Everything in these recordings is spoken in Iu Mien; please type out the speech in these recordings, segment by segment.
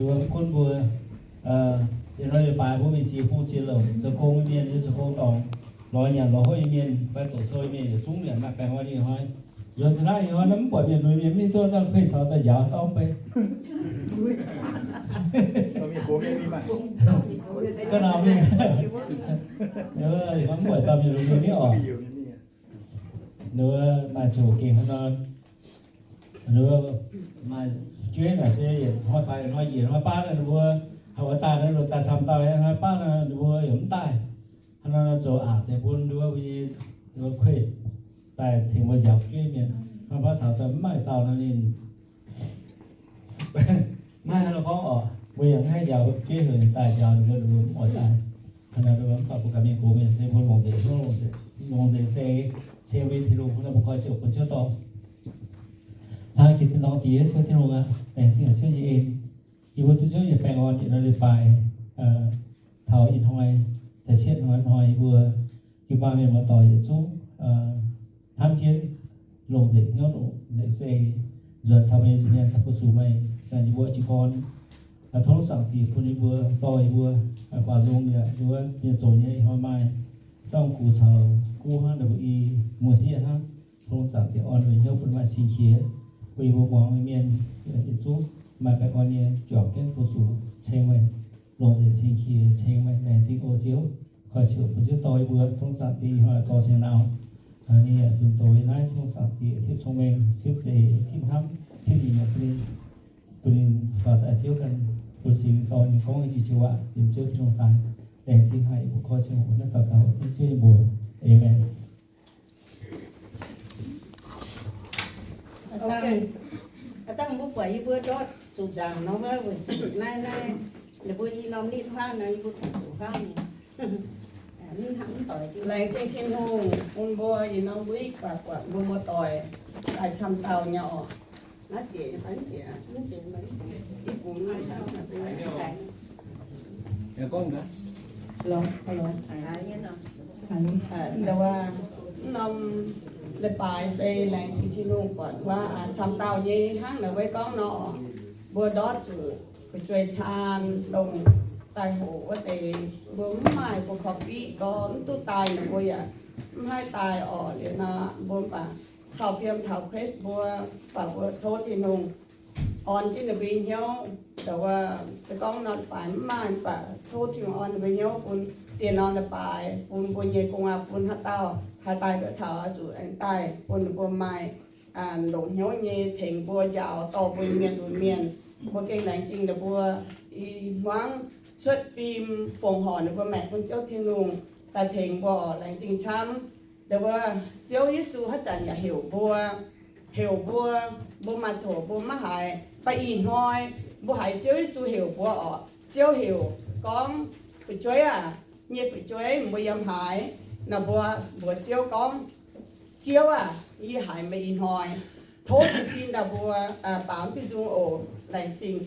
Mbuo mv gunv mbuo, ih hnoi leiz-baaix mbuo mingh ziex bung ziex louc, zoux gong nyei mienh, zoux gong dorngc, lorz nyanc lorz hopv nyei mienh, fai doqc sou nyei mienh, yietc zungv yaac maaih baengh orn ih hnoi. Nzuonx taux naaiv ih hnoi naaiv mv buatc mienh lunx mienh, mv duqv daaih kuih caux daaih njaaux dorngx beiv. Ga'naaiv mingh, ih hnoi mv buatc dauh mienh lunx mienh niv oc. Ninh mbuo maaih zuqc gengh haaix nor, ninh mbuo maaih fu'jueiv naaic se yietc hnoi faix yietc hnoi, njiec hnoi baav nor, ninh mbuo haaix oix daaih nor, ninh mbuo daaih camv dauh, hnoi baav nor ninh mbuo yaac mv daaih. Hnangv nor zoux aqc deix bun ninh mbuo, ninh mbuo kuih daaih tengx mbuo njaaux fu'jueiv mienh. Hnoi baav taux daaih mv maaih dauh nor ninh maiv haaix nor gorngv oc, mbuo yaac mv haih njaaux fu'jueiv heuc ninh daaih njaaux ninh mbuo, ninh mbuo mv oix daaih. Hnangv nor mv baac mbuo ganh mienh gox mienh se mbuo longc nzengc hnyouv, longc nzengc, longc nzengc se ceng mbuo nyei Tin-Hungh. Hnangv nor mbuo koi ziouc bun Ziouv dorh. Hnangv jiex tin-dorngh diex, Ziouv Tin-Hungh aac, laengz zingh haic Ziouv nyei en. Yie mbuo duqv Ziouv nyei baengh orn yietc hnoi leiz-baaix, taux ih hnoi, da'cietv hnoi, hnoi yie mbuo jiu-baang mienh muoz-doic yietc zungv hnamv jienv longc nzengc hnyouv, longc nzengc sei, nzuonx taux meih nyei nzuih mienh daaih fu-sux meih, zanc yie mbuo jiu-gorn. Tov Zaangc Diex bun yie mbuo, dorh yie mbuo, baaux nzung yaac yie mbuo mienh zoqc nyei ih hnoi maaih domh gux caux guv hnangv, ninh mbuo i muoz-sieqv hnangv. Tov Zaangc Diex orn meih hnyouv bun maaih cing-qiex, bun yie mbuo muangx meih mienh yietc zungv maaih baengh orn nyei juangc jienv fu-sux ceng meih, longc nzengc cing-qiex ceng meih. Laengz zingh oc Ziouv. Koi ziouc bun Ziouv dorh yie mbuo. Tov Zaangc Diex ih hnoi dorh ceng nauz, ninh yaac zunc doz yie naaiv. Tov Zaangc Diex tipv cong-mengh, tipv zeix, tipv hnamv, tipv nyic nyungc bun ninh, bun ninh faaux daaih Ziouv ganh bun Singx Lingh dorh ninh gorngv nyei jiex joux waac yiem Ziouv Tin-Hungh daaih. Laengz zingh haic. Yie mbuo koi ziangh hoc naaiv daux gaux yiem Ziouv nyei mbuox. Aamen. Aav dangh mbuo buatc yie mbuo ndortv zuqc nzaangc nor, naaiv, naaiv, ninh mbuo i norm nitv huaav nor, yie mbuo zuqc huaav nyei. Laengz zingh Tin-Hungh bun mbuo ih norm week baac buatc mbuo muoz-doic daaih camv dauh nyei oc. Naaiv ziec, naaiv ziec, i bungx norm leiz-baaix se laengz zingh Tin-Hungh buatc wuov camv dauh nyei hnangv naaiv weic gorngv nor, mbuo ndortv zuqc fu'jueiv caan longc daaih hoqc wuov deix, mbuo mv maaih mbuo korv-fiqv gorngv mv duqv daaih nor, mbuo yaac mv haih daaih oc. Liuz nor mbuo mv baac cau fiem taux Chris mbuo, baac mbuo tov Tin-Hungh orn jienv ninh mbuo nyei hnyouv. Da'wuov gorngv nor leiz-baaix mv maaih, mv baac tov Tin-Hungh orn ninh mbuo hnyouv bun dieh norm leiz-baaix bun mbuo nyei gu'nguaaz-fun haaix dauh haih daaih duqv taux oix zuqc aengx daaih bun ninh mbuo maaih longc hnyouv nyei tengx mbuo njaaux dorh mbuo nyei mienh lunx mienh. Mbuo gengh laengz zingh ninh mbuo i hmuangv cuotv fim fongc horc ninh mbuo maengc bun Ziouv Tin-Hungh daaih tengx mbuo oc. Laengz zingh camv. Da'wuov Ziouv Yesu haaix zanc yaac heuc mbuo, heuc mbuo, mbuo maaih coc mbuo maiv haiz. Mv baac ih hnoi mbuo haiz Ziouv Yesu heuc mbuo oc. Ziouv heuc gorngv, fu'jueiv aah, nyei fu'jueiv, mbuo yiem haaix? Nor mbuo mbuox Ziouv gorngv, Ziouv aah, yie haiz meih ih hnoi. Tov jiez sin daaih mbuo baaux duqv nzung oc. Laengz zingh.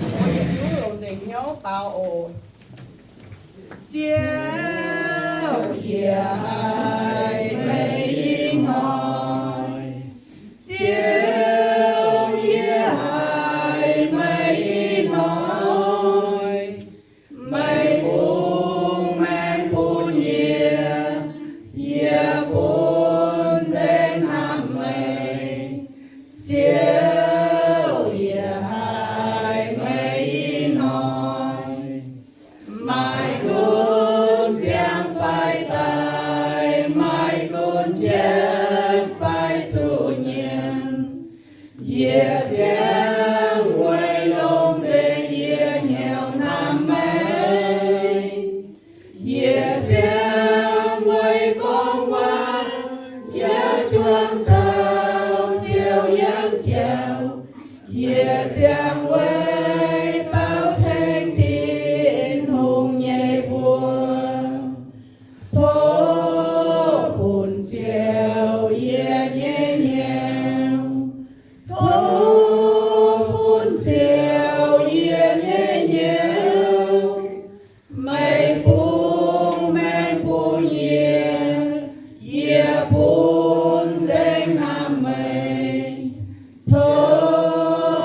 Mbuo yietc zungv longc nzengc hnyouv baaux oc. Ziouv, yie haiz meih ih hnoi. Ziouv, yie haiz meih ih hnoi. Meih fungx maengc bun yie, yie bun nzengc hnamv meih. Ziouv, yie haiz meih ih hnoi. Maaih gunv ziangh fai daaih, maaih gunv njiec fai zuqc nyiemc, yie ziangh weic longx nzengc yie hnyouv hnamv meih. Yie ziangh weic gorngv waac yaac juangc caux Ziouv yangh jauv. Yie ziangh weic baaux ceng Tin-Hungh nyei mbuox. Tov bun Ziouv yie nyei hnyouv. Tov bun Ziouv yie nyei hnyouv. Meih fungx maengc bun yie, yie bun nzengc hnamv meih. Tov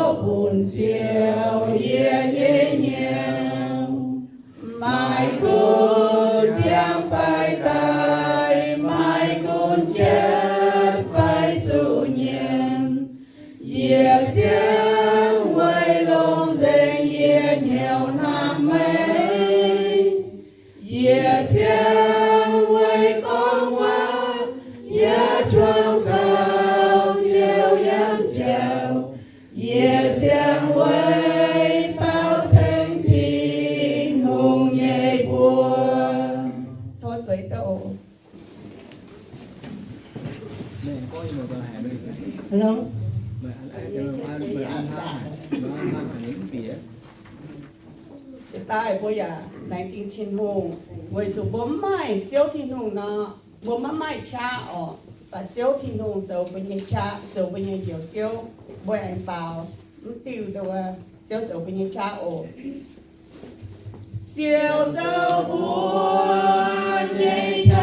Daaih mbuo yaac laengz zingh Tin-Hungh, weic zuqc mbuo mv maaih Ziouv Tin-Hungh nor, mbuo maiv maaih qaqv oc. Baac Ziouv Tin-Hungh zoux mbuo nyei qaqv, zoux mbuo nyei Njoux Ziouv, mbuo aengx baaux mv diuh nduov Ziouv zoux mbuo nyei qaqv oc. Ziouv zoux mbuo nyei